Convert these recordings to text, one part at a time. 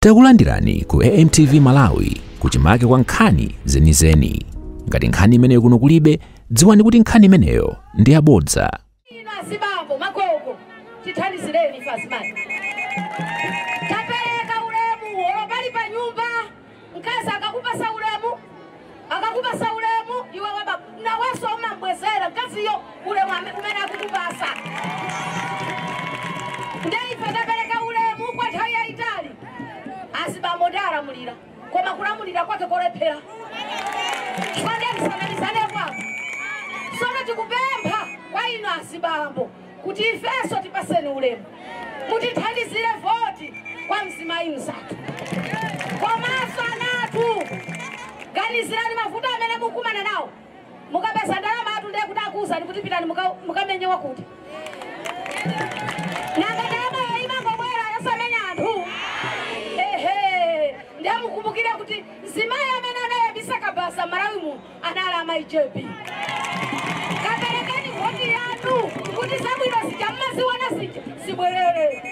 Takulandirani ku AMTV Malawi kuchimake kwa nkhani zenizeni. Ngati nkhani imeneyo kuno kulibe, dziwani kuti nkhani imeneyo ndi yabodza. Ino azibambo magogo tithandizireni ife azimayi. Tapereka ulemu olopali pa nyumba, mkazi akakupasa ulemu, akakupasa ulemu iwe waba nawenso umambwezera mkaziyo ulemu umene akukupasa. Nde ife tapereka ulemu kwa nthawi yayitali. Azibambo ndi alamulira, koma kulamulira kwake kolephera. Chifukwa kwapo. Sono tikupempha kwa inu azibambo kuti ifenso tipaseni ulemu, mutithandizire voti kwa mzimayi mzathu. Komanso anathu, ganizirani mavuto amene mukumana nawo. Mukapeza ndalama athu ndiye kuti akuwuzani kuti pitani mukamenyewa kuti. Nanga ndalama imangobwera yosamenya anthu. Ehe, ndiye mukumbukire kuti mzimayi amene anayambisa kabasa Malawi muno anali amayi JB. Kaperekeni voti yanu kuti zabwino zija mmaziona zija zibwerere.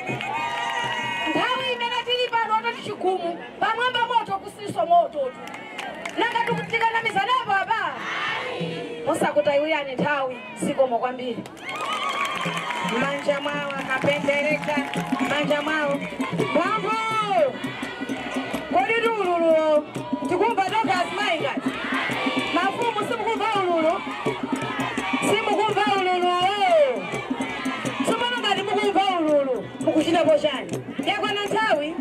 Nthawi imene tili pano toti chigumu pamwamba moto kusiso moto tu. Nanga tikanamizanepo apa? Musakutayiwirani nthawi, zikomo kwambiri. Manja mwawo akapendereka, manja mwawo. Mphamvu! Kodi ululu tikumva toka azimayi ngati? Mafumu simukumva ululu? Simukumva ululu? Tsopano ngati mukumva ululu, mukuchitapo chani? Yakwana nthawi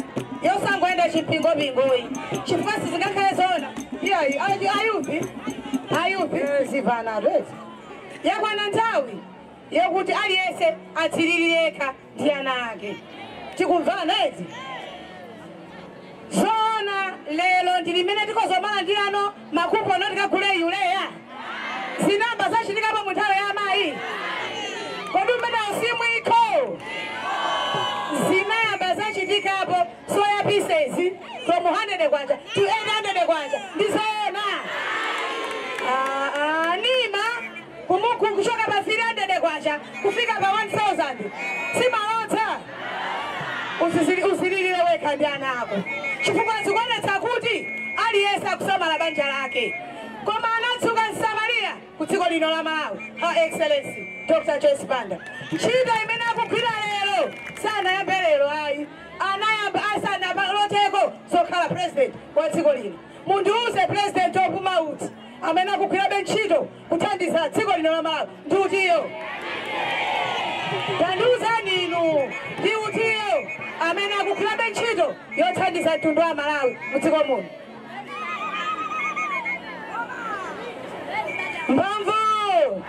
yosangoyenda chipingopingoyi, chifukwa sizingakhale zoona. Iyayi, ayupi? Ayupi? Zivana atwezi. Yakwana nthawi yokuti aliyense atsirire yekha ndi ana ake. Tikumvana ezi? Zoona lero ndi limene tikozomalandirano makupono tikagule urea. Zinamba zachitikapo mu nthawi ya amayi. Kodi umene usimwiko? Zinamba zachitikapo soya pieces from 100 kwacha to 800 kwacha. Ndi zoona. Nima kumuku kuchoka pa 300 kwacha kufika pa 1000. Simalota. Usililire wekha ndi ana ako. Chifukwa zikuonetsa kuti aliyense akusamala banja lake. Koma anatsuka Msamaria ku dziko lino la Malawi, Her Excellency Dr. Joyce Banda. Ntchito imene akugwira lero sanayambe lero ayi, anayamba asanaloteko zokhala president wa dziko lino. Mundiuze president opuma uti amene akugwirabe ntchito kuthandiza dziko lino la Malawi ndi utiyo? Tandiuzani inu, ndi utiyo amene akugwirabe ntchito yothandiza mtundu wa Malawi mu dziko muno? Mphamvu!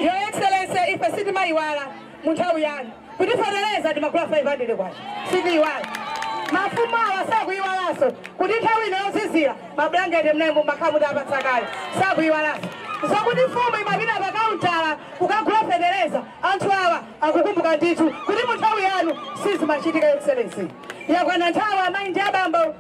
Your Excellency, ife sitimayiwala mu nthawi yanu kuti feteleza timakula 500 kwacha, sitiyiwala. Mafumu awa sakuyiwalanso kuti nthawi ino yozizira mabulangeti mnembo makhala mutapatsa kale, sakuyiwalanso. Zokuti mfumu imapita pa kauntala kukagula feteleza, anthu awa akukumbuka ndithu kuti mu nthawi yanu sizimachitika. Excellency, yakwana nthawi amayi ndi abambo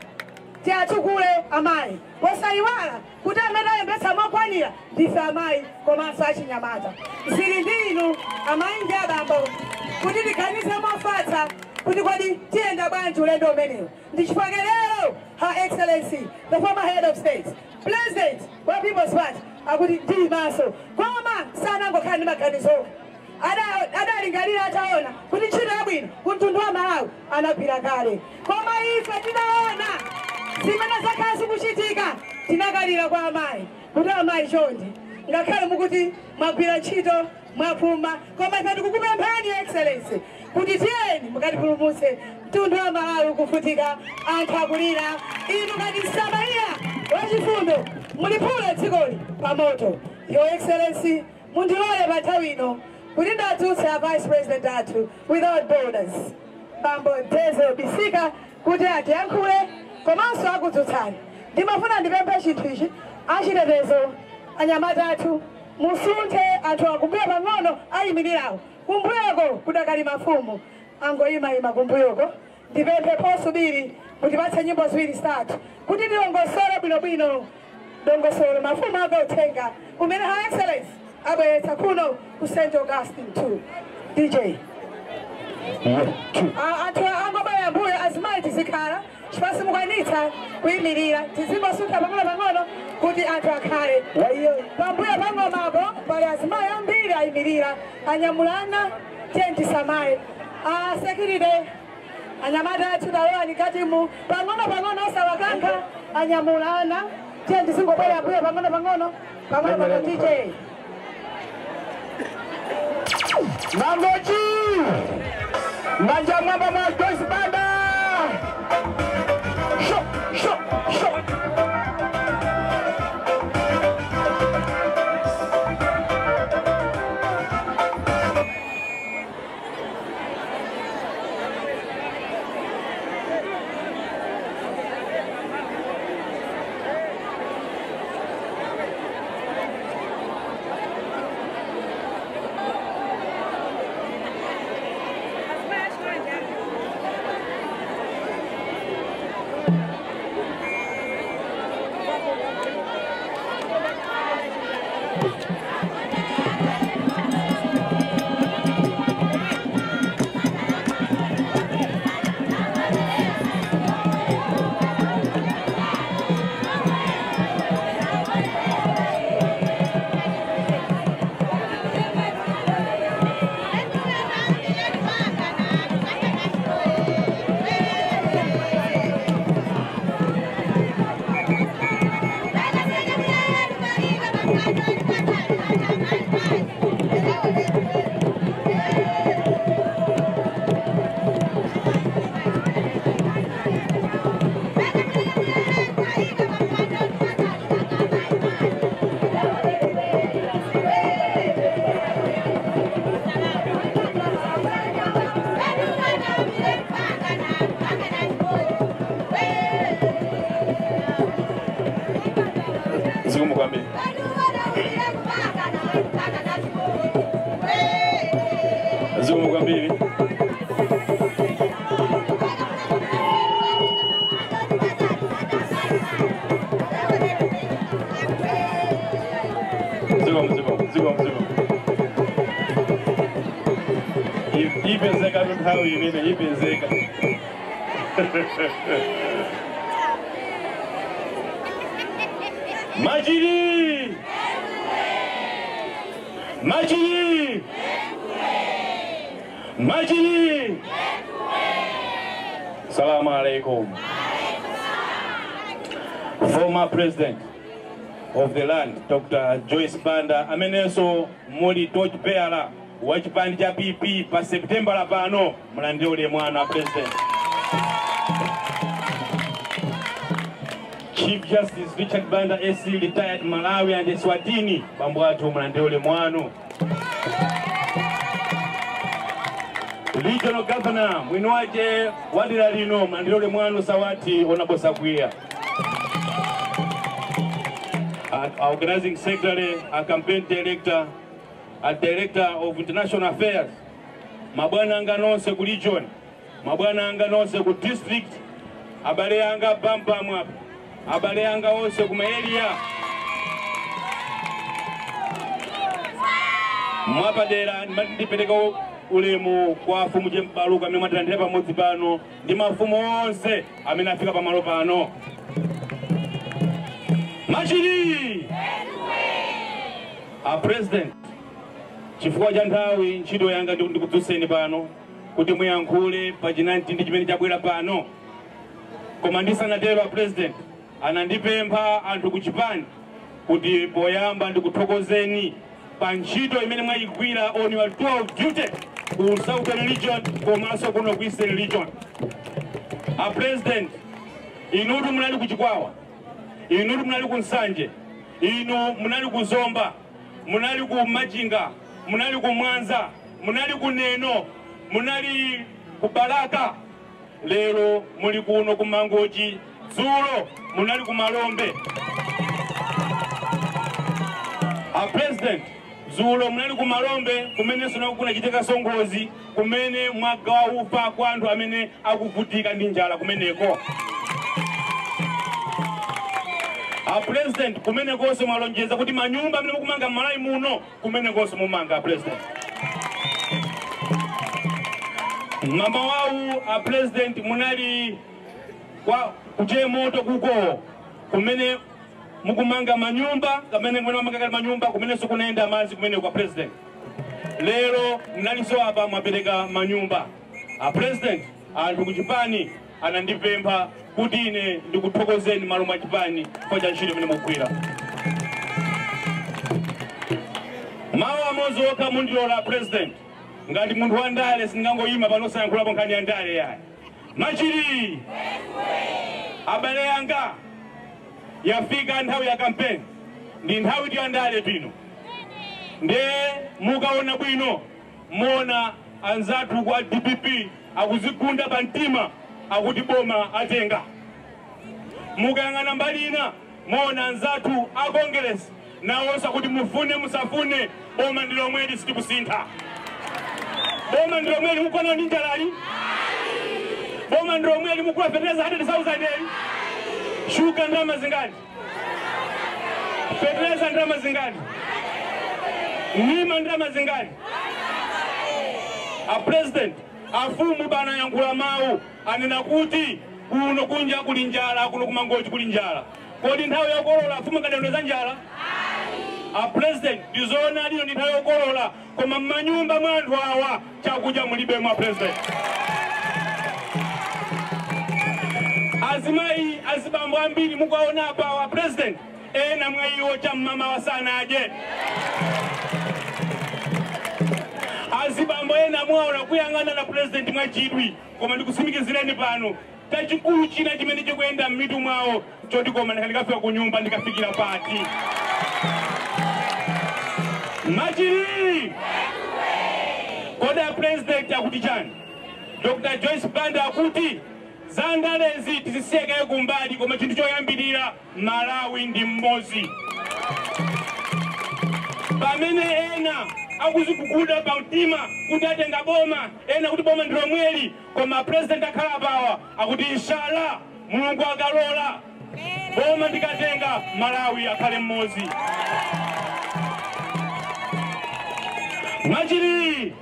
tiatukule amayi, posayiwala kuti amene ayembetsa mokwanira ndife amayi komanso achinyamata. Zili ndi inu amayi ndi abambo kuti tiganize mofatsa kuti kodi tiyenda bwanji ulendo umenewu. Ndi chifukwa lero Her Excellency the former head of state, president wa People's Party akuti ndili maso, koma sanangokhala ndi maganizo. Adalingalira ataona kuti ntchito yabwino ku mtundu wa Malawi anagwira kale, koma ife tinaona zimene zakhala zikuchitika, tinakalira kwa amayi kuti amayi chonde, ngakhale mukuti mwagwira ntchito mwapuma, koma ife tikukupemphani Excellency kuti tiyeni mukatipulumutse. Mtundu wa Malawi ukuvutika, anthu akulira. Inu ngati Msamaria wachifundo muliphule dzikoli pamoto. Your Excellency, mundilole pa nthawi ino kuti ndadzutse a Vice President athu without borders, Bambo Denzel Bisika, kuti atiyankhule komanso akudzutsani. Ndimafuna ndipemphe chinthu ichi, achitetezo anyamata athu musunthe anthu akumbuyo pang'ono ayimirirawo kumbuyoko kudakali mafumu angoyimayima kumbuyoko. Ndipemphe posubiri mutipatse nyimbo ziwiri zitatu kuti tilongosole bwinobwino dongosolo mafumu akothenga umene Her Excellency abweretsa kuno ku St. Augustine 2. DJ. Anthu angobwera mbuyo azimayi tizikhala. Chipasi mukwanitsa kuyimirira tizingosuntha pang'ono pang'ono kuti anthu akhale pambuyo pa ng'omapo pali azimayi ambiri ayimirira anyamulana tiye tisamale asekirire anyamata athu talowa mkatimu pang'ono pang'ono osawakankha anyamulana tiye tizingobwera mbuyo pang'ono pang'ono pang'ono pang'ono DJ Mangochi manja mwamba mwa Joyce Banda sho sho sho Ipezeka. Majiri! Majiri! Majiri! Salamu alaikum. Former President of the land, Dr. Joyce Banda, amenenso muli torch bearer wa chipani cha PP pa September la pano mulandire ulemu mwana President. Chief Justice Richard Banda SC retired Malawi and Eswatini, bambo athu mulandire ulemu wanu. Regional Governor mwini wadera lino mulandire ulemu wanu Sawati Honorable Sakwiya. Our organizing secretary, our campaign director, a director of international affairs, mabwana anga nonse ku region, mabwana anga nonse ku district, abale anga bamba mwapo, abale anga onse ku area. Mwapadera ndipereka ulemu kwa afumu Jembaluka amene mwatilandira pamodzi pano ndi mafumu onse amene afika pamalo pano. Machiri! A president, chifukwa cha nthawi ntchito yanga ndikudzutseni pano kuti muyankhule pa chinanti chimene chabwera pano. Koma ndisanatero a president anandipempha anthu ku chipani kuti poyamba ndikuthokozeni pa ntchito imene mwayigwira on your tour of duty ku Southern Region komanso kuno ku Eastern Region. A president, inutu munali ku Chikwawa, inutu munali ku Nsanje, inu munali ku Zomba, munali ku Machinga, munali ku Mwanza, munali ku Neno, munali ku Balaka, lero muli kuno ku Mangochi, dzulo munali ku Malombe. A president, dzulo munali ku Malombe kumene kunachitika songozi, kumene mwagawa ufa kwa anthu amene akuvutika ndi njala kumeneko. A president, kumene konse mwalonjeza kuti manyumba amene mukumanga m'Malawi muno, kumene konse mumanga, a president. Mama wawu a president munali Kwa kuche moto kuko kumene mukumanga manyumba kamene kumene mumanga manyumba kumene sikunaenda madzi kumene kwa president. Lero mnaliso apa mwapereka manyumba. A president anthu kuchipani anandipempha kuti ine ndikuthokozeni malo mwa chipani kwa cha ntchito imene mukugwira. Mawu amodzi okha mundilola president, ngati munthu wa ndale sindingangoyima pano sayankhulapo nkhani ya ndale yayi. Machiri abale yanga, yafika nthawi ya kampeni, ndi nthawi ya ndale pino. Nde mukaona bwino mona anzathu kwa DPP akuzigunda pa mtima akuti boma atenga. Mukayang'ana mbali ina mona anzathu a Congress nawonso akuti mufune musafune boma ndi lomweli sitikusintha. Boma ndi lomweli mukona ndi njalali. Boma ndi lomweli mukula fetereza 100,000 eli. Shuga ndalama zingati? Fetereza ndalama zingati? Nima ndalama zingati? A president afumu bana yankhula mawu anena kuti kuno kunja kuli njala, kuno kumangochi kuli njala. Kodi nthawi yokolola afumu ngadendo za njala? A president ndizoona lino ndi nthawi yokolola, koma m'manyumba mwa anthu awa chakudya mulibe mwa president. Azimayi azibambo ambiri mukaona apa wa president ena mwa iwo cham'mama wasanaje. Azibambo ena mwaona kuyang'ana na president mwachidwi, koma ndikusimikizireni pano tachikulu china chimene chikuyenda m'mitu mwawo choti koma ndikafika ku nyumba ndikafikira pati. Machiri koda president akuti chani? Dr. Joyce Banda akuti zandalezi tizisiyekayo kumbali, koma chinthu choyambirira Malawi ndi mmodzi. Pamene ena akuziguguda pa mtima kuti atenga boma, ena kuti boma ndi lomweli, koma president akhala pawa akuti inshallah Mulungu akalola boma ndikatenga Malawi akhale mmodzi. Machiri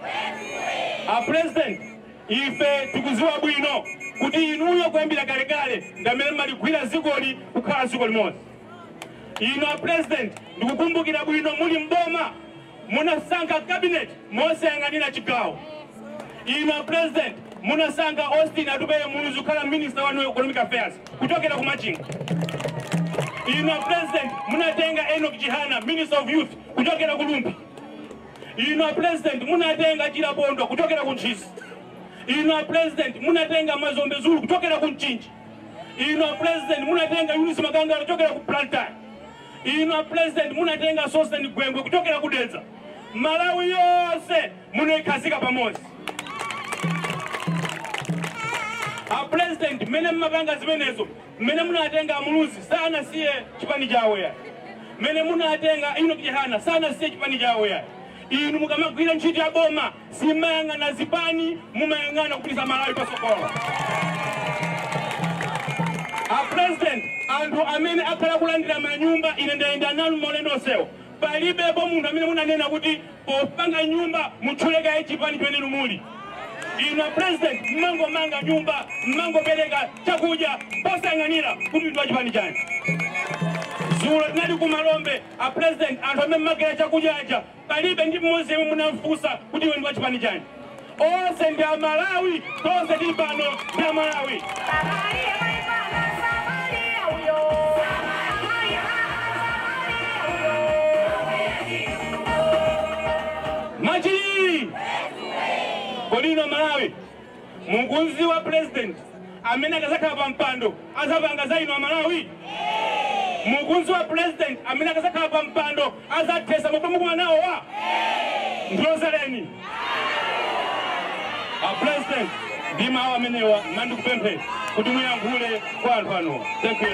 a president ife tikuziwa bwino kuti inuyo kuyambira kalekale ndamene maligwira zikoli kukhala ziko limodzi. Inu a president ndikukumbukira bwino muli mboma munasankha cabinet mosayang'anira chigawo. Inu a president munasankha Austin Atupele Muluzi kukhala minister wa economic affairs kuchokera ku Machinga. Inu a president munatenga Enoch Chihana minister of youth kuchokera ku Lumpi. Inu a president munatenga Chirapondo kuchokera ku Ntchisi. Inu a president munatenga Mazombe Zulu kuchokera ku Mchinji. Inu a president munatenga Eunice Maganga kuchokera ku Blantyre. Inu a president munatenga Sosten Gwengwe kuchokera ku Dedza. Malawi yonse munoikhazika pamodzi. A president mmene mmapanga zimenezo, mmene munatenga Muluzi sana siye chipani chawo ya. Mmene munatenga Enoch Chihana sana siye chipani chawo ya. Inu mukamagwira ntchito ya boma simayang'ana zipani, mumayang'ana kupitisa Malawi pasokolo. A president anthu amene akhala kulandira manyumba ine ndayenda nanu maulendo onsewo, palibepo munthu amene munanena kuti popanga nyumba mutchulekaye chipani chimene muli. Inu a president mmangomanga nyumba, mmangopereka chakudya posayang'anira kuti ndi wachipani chani. Zulo tinali ku Malombe, a president anthu amene mmagera chakudya aja palibe ndi mmodzi yemwe munamfunsa kuti iwe ndi wachipani chani. Onse ndi Amalawi, tonse tili pano ndi Amalawi. Machiri kolino Malawi, mukunzi wa president amene akazakhala pa mpando azapanga za inu Amalawi. Mukunzi wa president amene akazakhala pa mpando azathesa mapamukumana nawo wa ndilozereni. A president ndi mawu amenewa mandikupemphe kuti muyankhule kwa anthu ano. Thank you.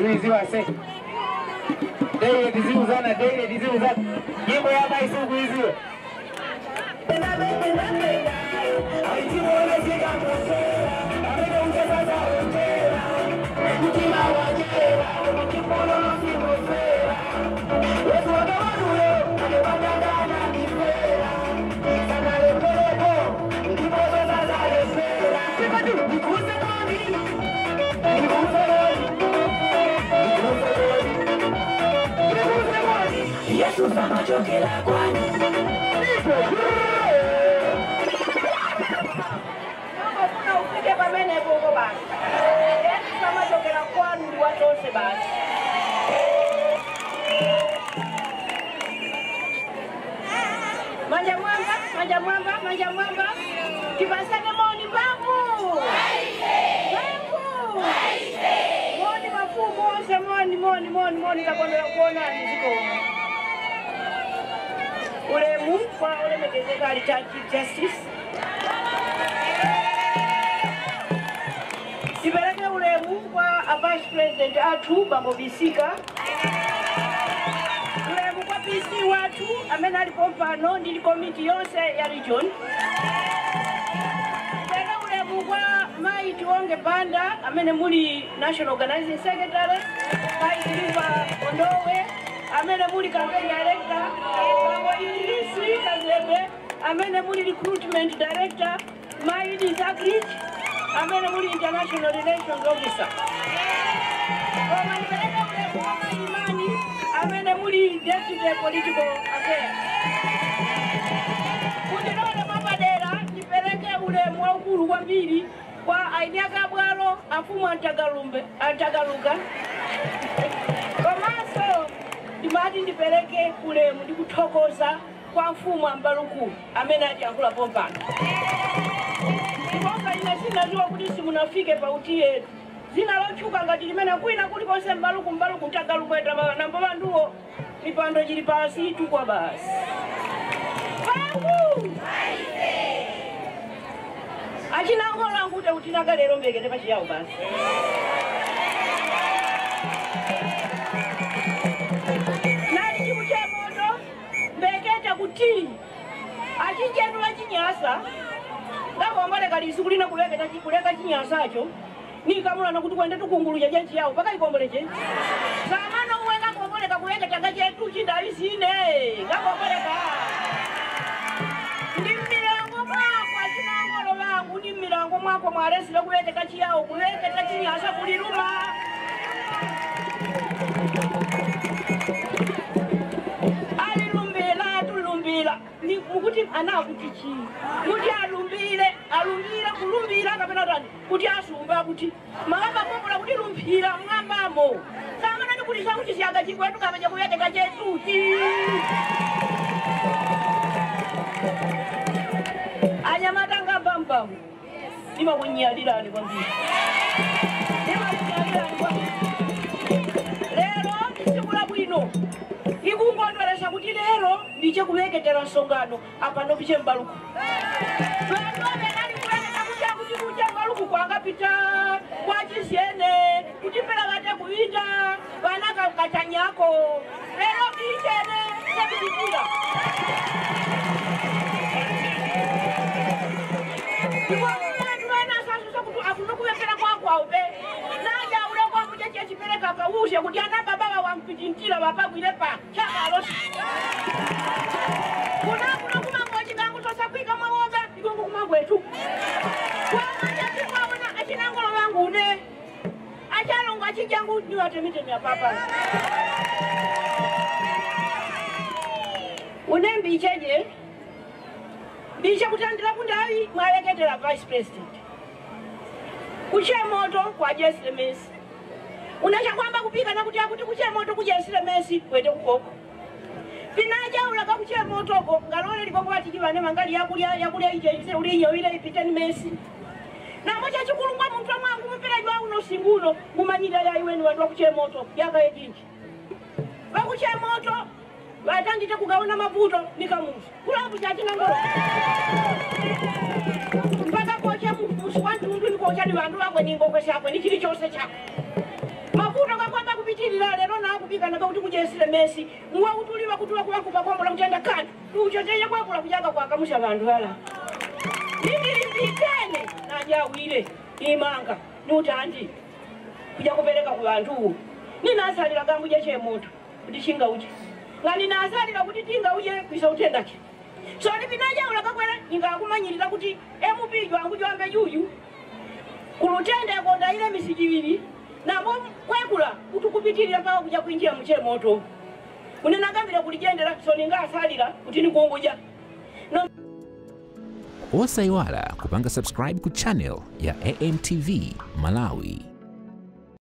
Suiziwa se. Daily diziuzana, daily diziuzana. Nyimbo ya maisi kuiziwa. Yesu samachokera kwani. Kuna ufike pamene poko basi. Yesu samachokera kwanu ndi watonse basi. Manja mwamba, manja mwamba, manja mwamba. Tipasane moni mbavu. Mbavu. Moni mafumu onse, moni, moni, moni, moni takondera kuona mziko. Ulemu kwa olemekezeka ali Chief Justice. Tipereke ulemu kwa a Vice President athu Bambo Bisika. Ulemu kwa PC wathu amene alipo pano ndi komiti yonse ya region. Tipereke ulemu kwa Mai Tionge Banda amene muli National Organizing Secretary, Mai Silva Ondowe amene muli campaign director, Bambo Idrisi Kazembe amene muli recruitment director, Mai Zagrich amene muli international relations officer. Koma ndipereke ulemu kwa Mai Imani amene muli deputy political affairs. Kundilole mwapadera ndipereke ulemu waukulu kwambiri kwa aini akabwalo afumu antagaluka. Komanso ndimati ndipereke ulemu ndi kuthokoza kwa mfumu ambaluku amene atiyankhula pompano. Ndiponso ine sinadziwa kuti simunafike pa uti yetu. Zina lotchuka ngati limene kwina kulikonse mbaluku mbaluku mtagalukweta nambo banduwo mipando chili pansi tukwa basi. Pangu! Achinangola ngute kuti nakalero mbekete pachiyawo basi. Nali chikuchemoto mbeketa kuti achinjetu lachinyasa ngakomboleka lisu kulina kuleketa kuleka chinyasacho nikamulana kuti kwende tukungulucha chenchiyawo paka ikomboleche samana uwe ngakomboleka kuleketa ngachetu chindalisine ngakomboleka ndi mmilango mwako achinangolo vangu ndi mmilango mwako mwalesile kuleketa chiyawo kuleketa chinyasa kuliluma. Alilumbila tulumbila ni mukuti anakuti chi kuti alumbile alumbile kulumbila kapena tani kuti asumba kuti makamba mombola kuti lumphira mwambamo samana ndikuti chakuti siyaga chikwetu kapeja kuyeteka chetuchi. Anyamatanga bambamu ndimakunyalirani kwambiri, ndimakunyalirani kwambiri. Lero tsiku labwino ikungondweresha kuti lero ndiche kuleketera msongano apano piche mbaluku. Vanhu kuleketa kuti akuti kuche mbaluku kwangapita kwachisiyene kutipera kate kuita vana kachanyako lero pichene sekupitira. Vanhu vanasasusa kuti akunokuwekera kwakwaube naja ule kwangu chechipereka kaushe kuti ana baba wampitintira vapagwire pa chakalo. Kuna kuno kumango chikangu tosakwika mawoga ikongo kumangwetu. Kwamanja chikwaona achinangolo vangu une achalongo achichangu niwatemitemi apapa. Une mbicheje mbiche kutandira kundavi mwaleketera Vice President kuche moto kwa Jesse Messi. Unacha kwamba kupika na kuti akuti kuche moto kujesire Messi kwete kukoko. Pinaja ulaka kuche moto ko ngalole liko kwati kibane mangali yakulya yakulya ije ise ulinyo ile ipiteni Messi. Na mocha chikulungwa muntu mwangu mupira jwa uno singuno mumanyira ya iweni wandu kuche moto yaka ejinji. Bakuche moto watangite kugaona mavuto nikamusu. Kula kuchatina ngoro. Mpaka kocha musu wantu ndu nikocha ni wandu wakwe ningokwe sakwe ni chili chose chako. Mavuto kakwamba Nakupitirira lero nakupika nakakuti kujesire mesi nguwa kutuliwa kutula kuwakupa kwambola kutenda kana uchocheje kwakula kujanga kwakamusha vantu hala nindilimbikene najawire imanga nutandi kuja kupereka ku vantu ninasalira gambuja chemoto kuti chinga uje nga ninasalira kuti tinga uje kuisa utendache so ndipinajaula kakwera ningakumanyirira kuti MP jwangu jwambe juju kulutenda konda ile misijibiri nabo kwekula kutukupitirira mpaka kuja kuinjia mchemoto unenagambira kulijendera so ningasalira kuti nikunguja no. Osaiwala kupanga subscribe ku channel ya AMTV Malawi.